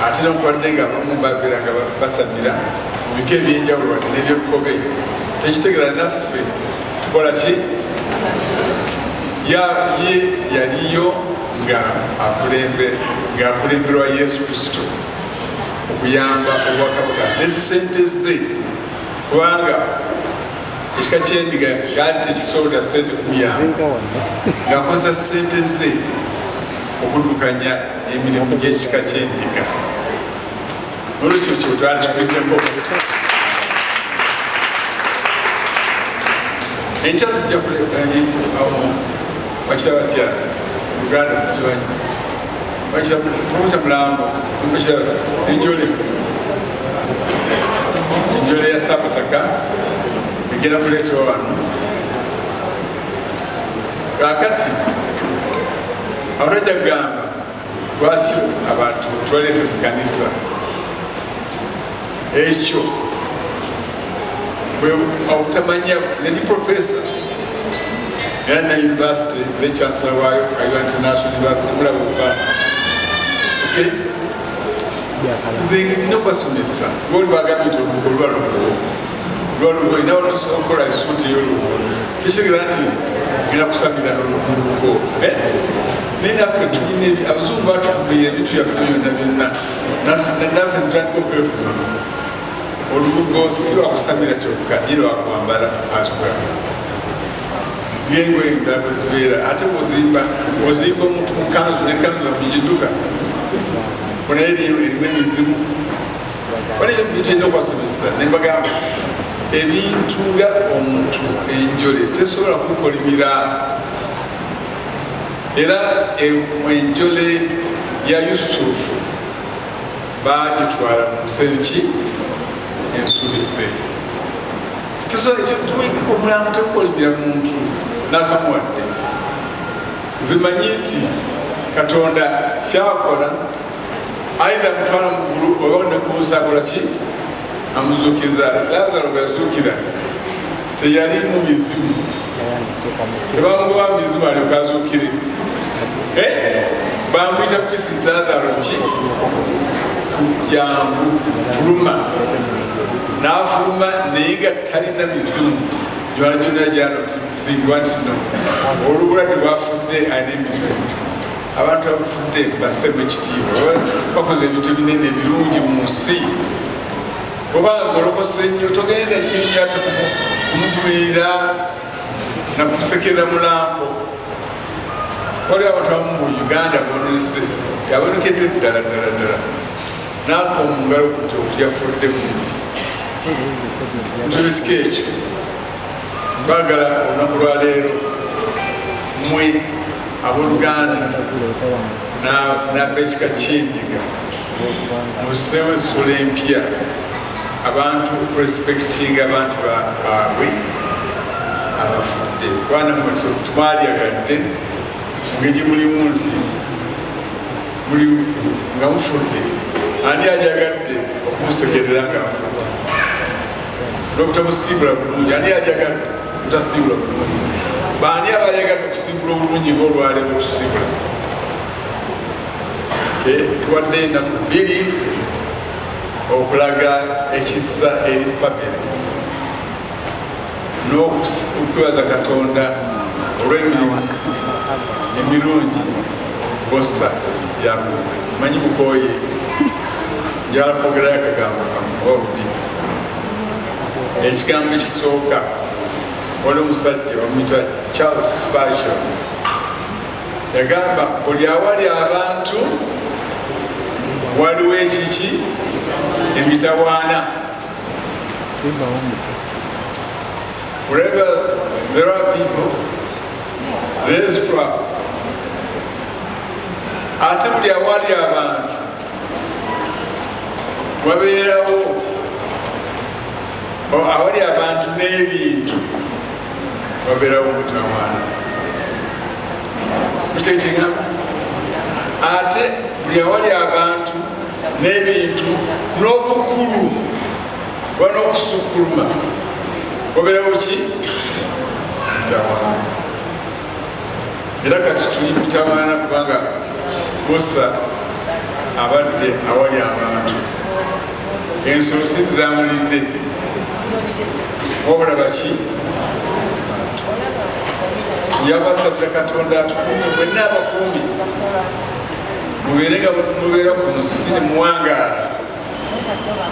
Ate nokubadde nga abamu babeera nga basamira mu bika ebyenjawulo wadde n'ebyekkobe, tekitegeera naffe tukola ki? Ye yaliyo nga ng'akulemberwa Yesu Kristo okuyamba obwakabaka ne ssente ze, kubanga ekika ky'endiga kyali tekisobola ssente kumuyamba, ng'akozesa ssente ze okuddukanya emirimu gy'ekika ky'endiga. Nolwekyo kyotwali kikuliddeko. Enkya tujja bakira batya Uganda sikimanyi, bakira mulambo, bakira batya enjole, enjole ya Ssabataka egenda kuleetebwa wano. Kakati abantu bajja kugamba lwaki abantu tubalese mu kanisa. Ekyo obutamanya. Ndi professor era na university ne chancellor waayo, Kayiwa International University. Mulaba okuba okay, nze nina okubasomesa. Oli bagambye nti olubugo luba lubugo, luba lubugo. Nawe nosobola okukola esuuti ey'olubugo, tekitegeeza nti ngenda kusamira n'olubugo. Naye naffe tulina, abazungu batukubiira ebintu byaffe byonna byonna, naffe tutandika okwefuma. Olubugo si lwakusamira kyokka, naye lwakwambala as well, ngengoye endala bwe zibeera. Ate bwozimba, ozimba omuntu mu kanzu, ne kanzu namugidduka onaye erimu emizimu. Waliyo bitulina okwasomesa nembagamba ebintu nga omuntu enjole tesobola kukolimira. Era enjole ya Yusufu bagitwala mu nsi ensuubize. Omulambo tekukolimira muntu nakamuwadde. Nze manyi nti Katonda kyakola, aidha mutwala mugulu oba nekuusa akola ki, amuzuukiza. Lazaro bwe yazuukira teyali mu mizimu, tebamugoba mu mizimu alyoka azuukire. Bamuyita kwisi, Lazaro ki, jangu fuluma, n'afuluma, naye nga talina mizimu gyona gyona gyanotisingibwa nti no olwobulwadde bwafudde alina emizimu. Abantu abafudde bassemu ekitiibwa, bakoze ebintu ebinene ebirungi mu nsi. Obanga olokose nnyo, togenda nnyo ate kumuvumirira nakusekera mulambo. Waliwo abantu abamu mu Uganda bononese, abonekedde ddala ddala ddala, naaka omungalo kuti okuyafudde muti ntulekika ekyo. Twagala olunaku lwaleero mwe abooluganda n'ab'ekika ky'endiga museewo essula empya, abantu okurespectinga abantu baabwe abafudde. Kubana tumwalyagadde mungeri mulimu nti muli nga mufudde, ani alyagadde okumusekerera ng'afudde n'obutamusiibula bulungi? Ani alyagadde obutasiibula bulungi? Baani abayagadde okusiibula obulungi ngaolwaleero tusiibula? Tuwadde ennaku 2 okulaga ekisa eri family n'okwebaza Katonda olw'emirimu emirungi bosa gyakoze. Manyi mukooye, njagala kwogerayo akagambo kamu oba bubiri. Ekigambo ekisooka, waliwo omusajja bamuyita Charles Spurgeon, yagamba buli awali abantu waliwo ekiki, emitawaana. Wherever there are people, there is trouble. Ate buli awali abantu wabeerawo, awali abantu n'ebintu wabeerawo mutawaana. Kitekiŋamba ate buli awali abantu n'ebintu n'obukulu oba n'okusukkuluma wabeerawo ki, mutawaana. Era kati tuli mutawaana kubanga Bosa Abadde awali abantu, ensolo si zamulidde, wabula baki yabasabira Katonda atukuume mwenna, abakuumi mubeere nga mubeera ku nsi ne muwangaala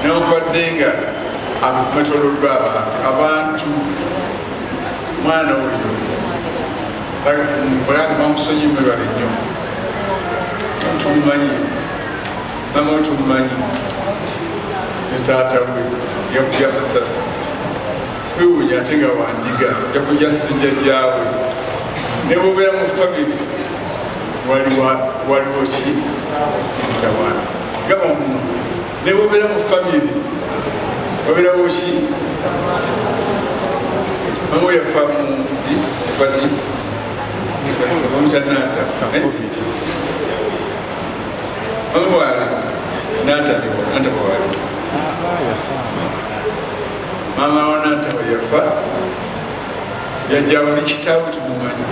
newankubadde nga mwetoloddwa abantu. Abantu mwana oyo bamusonyi, mwebale nnyo. Tumumanyi, mama we tumumanyi ne taata we. Yakubya amasasi, kwewuunya ate nga wandiga yakujja sijjajjaawe. Ne bwobeera mu famire waliwo ki emitawaana gaba muno, ne bwobeera mu famire wabeerawo ki. Mama we yafa mu ddi? Yafa ddi? Bamuta Nanta. Mama waali Nanta, Nanta waali mama wa Nanta we yafa, jjajjaawe ne kitaawe tumumanyi.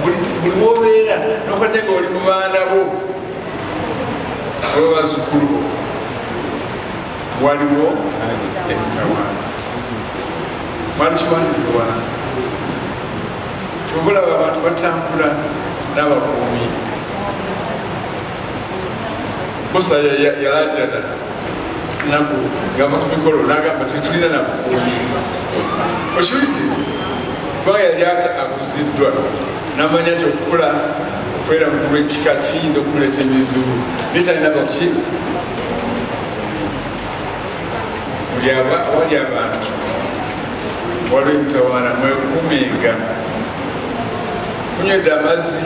Buli wobeera nokadde nga oli mu baana bo oba bazzukulu bo, waliwo emitawaana. Mwali kiwandiise wansi, kyova olaba abantu batambula n'abakuumi. Musa yalajana naku ngava ku mikolo nagamba tetulina nabukuumi. Okiwulidde? Kubanga yali ate akuziddwa, namanya nti okukula okwera mukulu ekika kiyinza okumuleeta ebizibu, naye talina baki. Buli awali abantu waliwo emitawaana, mwekuumenga. Kunywedde amazzi?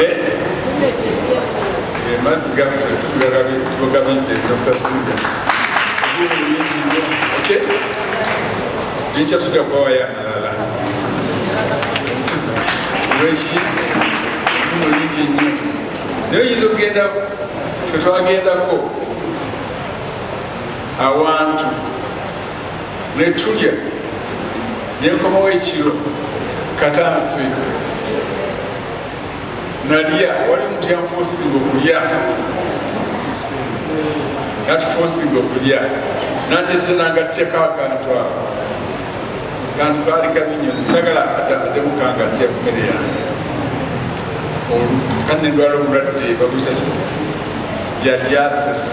Eh? Amazzi gaffe tugagabidde Dr. Silvia bingi nnyo. Okay, enkya tujja kubawayo amalala lweki mulingi nnyo, naye oyinza okugenda. Ffe twagendako awantu netulya, nenkomawo ekiro katanfe nalya. Wali omuntu yanforcinga okulya, natuforcinga okulya, nandetera nangatyako akantu ako. Kantu kaali kabi nnyo, nsagala addemu kangatya ku mmere yange. Kandi nendwala obulwadde babuyita giardiasis,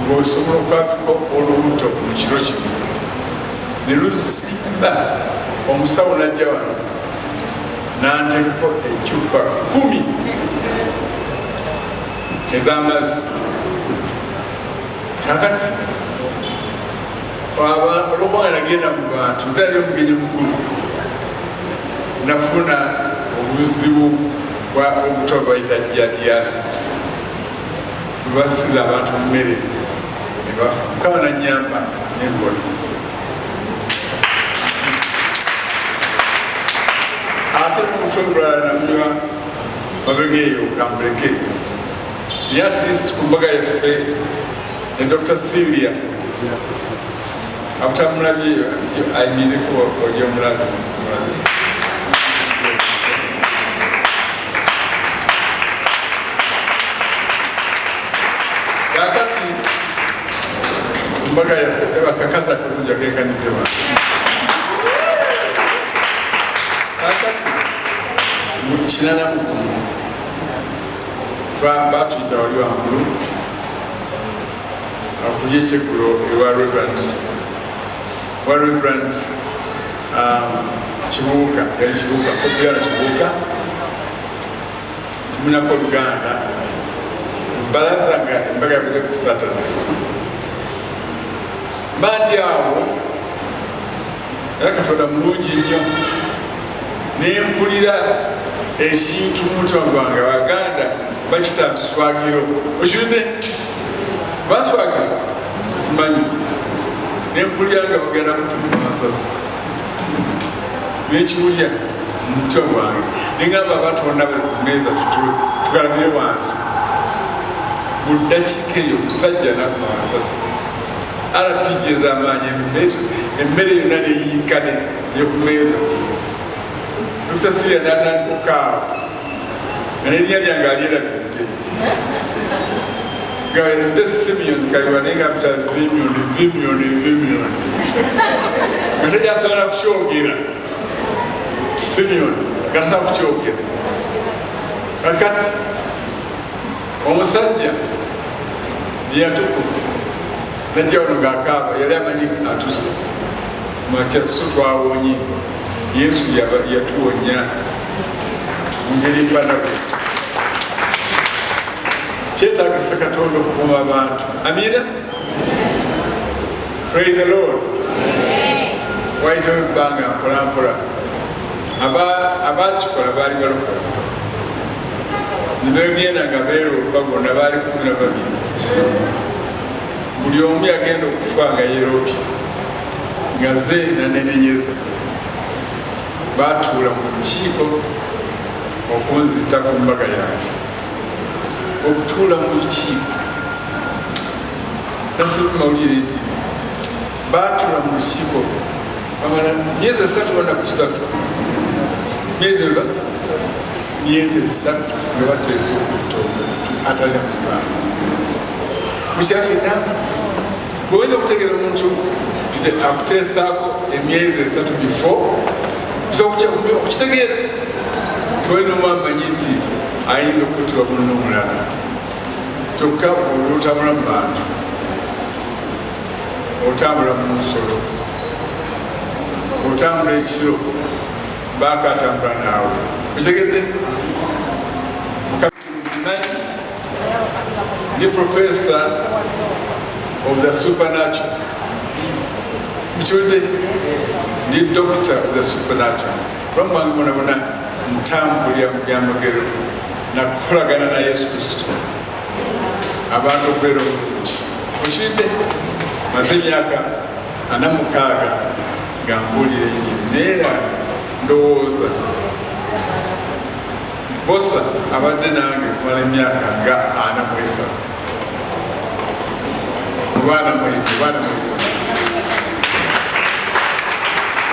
ng'osobola okwabika olubuto mu kiro kimu ne luzimba. Omusawo najja wano nantekako ecupa 10 ez'amazzi. Kakati olwokubanga nagenda mu bantu, nze ali omugenyi mukulu, nafuna obuzibu bwa obutwa bwayita giardiasis, bwebasiza abantu mu mmere ne bafa. Mukama nanyamba nembona. Ate mubutwa obulala namunywa mabega eyo kambuleke, naye at least ku mbaga yaffe ne Dr. Celia abutamulabye eyo ayimireko ojja omulabe mulabe. Kakati mbaga yaffe ebakakasa kulungi akekanidde wa. Kakati mu 81 batuyita wali waggulu okulya ekyeggulo ewa Reverend, wa Reverend Kibuuka, yali Kibuuka, Kopiano Kibuuka, tumunako oluganda. Balaza nga embaga yabadde ku Saturday, mba ndi awo, era Katonda mulungi nnyo, nempulira ekintu mu mutima gwange. Abaganda bakita nswagiro, okiwulidde? Baswagiro simanyi. Nempulira nga bagenda kutukuba masasi, nekiwulya mu mutima gwange, neŋamba abantu bonna bali ku mmeeza tugalamire wansi. Mu ddakiika eyo omusajja nakuba amasasi RPG ez'amaanyi, emmere yonna neyiikane eyoku mmeeza. Dr. Siria natandika okukaaba. Nga n'erinnya lyange alyerabidde. Nga Simeon Kayiwa naye nga mpita Vimion, Vimion, Vimion. Nga teri kukyogera. Simeon nga tasobola kukyogera. Kakati omusajja yatukuka najja wano ng'akaaba, yali amanyi atuse makya, so twawonye. Yesu yatuwonya mu ngeri efaanana bwetyo. Kyetagisa Katonda okukuuma abantu. Amiina, praise the Lord. Wayitawo ebbanga, mpolampola abakikola baali balokola nebagenda nga beeroopa bonna, baali 12. Buli omu yagenda okufa nga yeroopye nga ze nanenenyeza. Batuula mu lukiiko okunzita ku mbaga yange, okutuula mu lukiiko. Nasoma mawulire nti batuula mu lukiiko bamala myezi 3, banaku 3, myezi eba myezi 3 nga bateesa okutta omuntu atalina musango. Mukyalo kyonna bwewenda okutegeera omuntu nti akuteesaako emyezi 3 before, okukitegeera tewali nomu amanyi nti ayinza okuttibwa munno omulala. Kyokka olwotambula mu bantu, otambula mu nsolo, otambula ekiro, baaka atambula naawe. Okitegedde? Manyi ndi professor of the supernatural. Mukiwulidde? Ndi doctor of the supernatural. Bulamu bwange bwona bwona ntambulira mu byamagero nakukolagana na Yesu Kristo, abantu okubeera obulungi. Okiwulidde? Maze emyaka 46 nga mbuulira enjiri, naye era ndowooza bosa abadde nange kumala emyaka nga 43 oba 42 oba 43,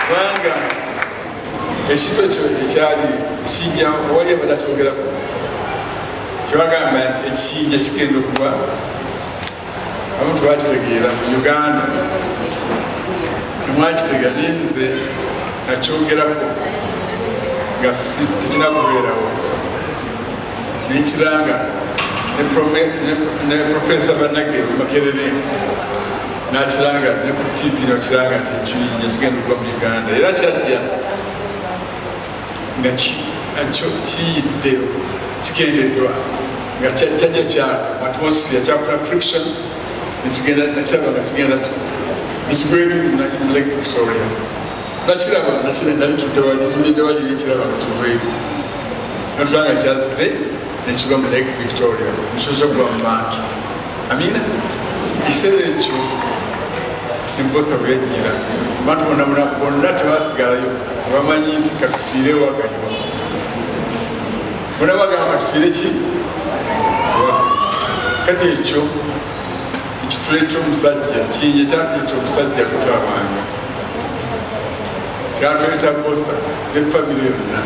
kubanga ekintu ekyo ekyali kijja wali abadde akyogerako, kyebagamba nti ekiyinja kigenda okuba, abamu tebakitegeera mu Uganda, temwakitegeera, naye nze nakyogerako nga tekina kubeerawo, nenkiranga ne Profesa Banage Makerere nakiranga, ne ku TV nakiranga nti ekiyinja kigenda okuba mu Uganda. Era kyajja nga kiyidde, kigendeddwa nga kyajja kya atmosphere, kyafuna friction nekigenda, nakiraba nga kigenda nekigweri mu Lake Victoria. Nakiraba, nalitudde wali, wali nekiraba nga kigweri, natula nga kyazze nekigwa mu Lake Victoria, mukisoza okuva mu bantu. Amiina. Ekiseera ekyo embosa bwe yajjira abantu bonna bonna bonna tebasigalayo, bamanyi nti katufiire ewaganywa. Bonna bagamba katufiire ki. Kati ekyo ekituleeta omusajja kiyinja, kyatuleeta omusajja kutwabanga, kyatuleeta bosa ne famire yonna.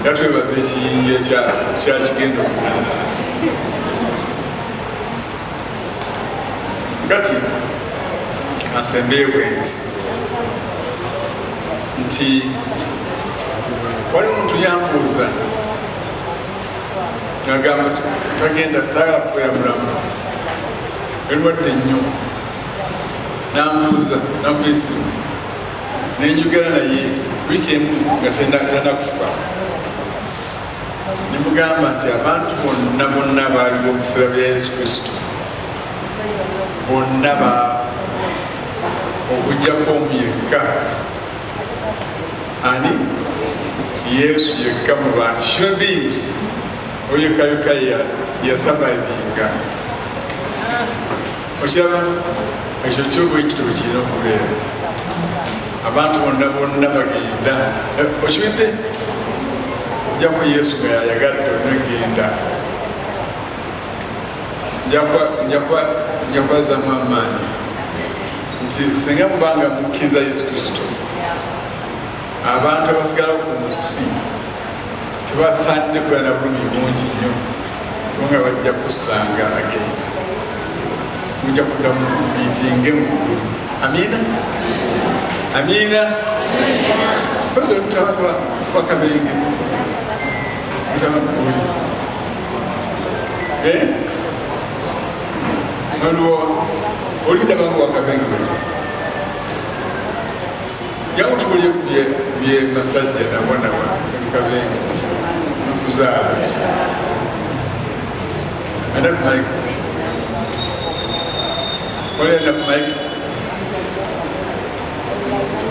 Yatwebaza ekiyinja kyakigenda okuba. Kati asembeewe nti waliwo omuntu yambuuza nagamba tagenda, tayagala kubeera mulamu, elwadde nnyo. Nambuuza, nakuba esimu nenjogera naye wiiki emu nga tanakufa. Nemugamba nti abantu bonna bonna baaliwo mu biseera bya Yesu Kristo bonna baavu okuggyako omu yekka. Ani? Yesu yekka. Mu bantu, human beings, oyo yekka yekka yasurvivinga. Okiraba ekyo kyo bwekito bwekirina okubeera. Abantu bonna bonna bagenda, okiwidde, ojjako Yesu nga yayagadde onagenda. Nja kwazamu amaanyi nti singa mubanga mukkiriza Yesu Kristo, abantu abasigala ku nsi. Tebasaanidde kubeera na bulumi bungi nnyo, kubanga bajja kusanga again, mujja kudda mu miitinge mu ggulu. Amiina, amiina. Kozi omutabani wa Kabenge, mutabani oli waliwo olindabanga wa Kabenge bati jangu tubulye bye masajja nabonawa Kabenge nkuzaala anda ku mike, oli anda ku mike.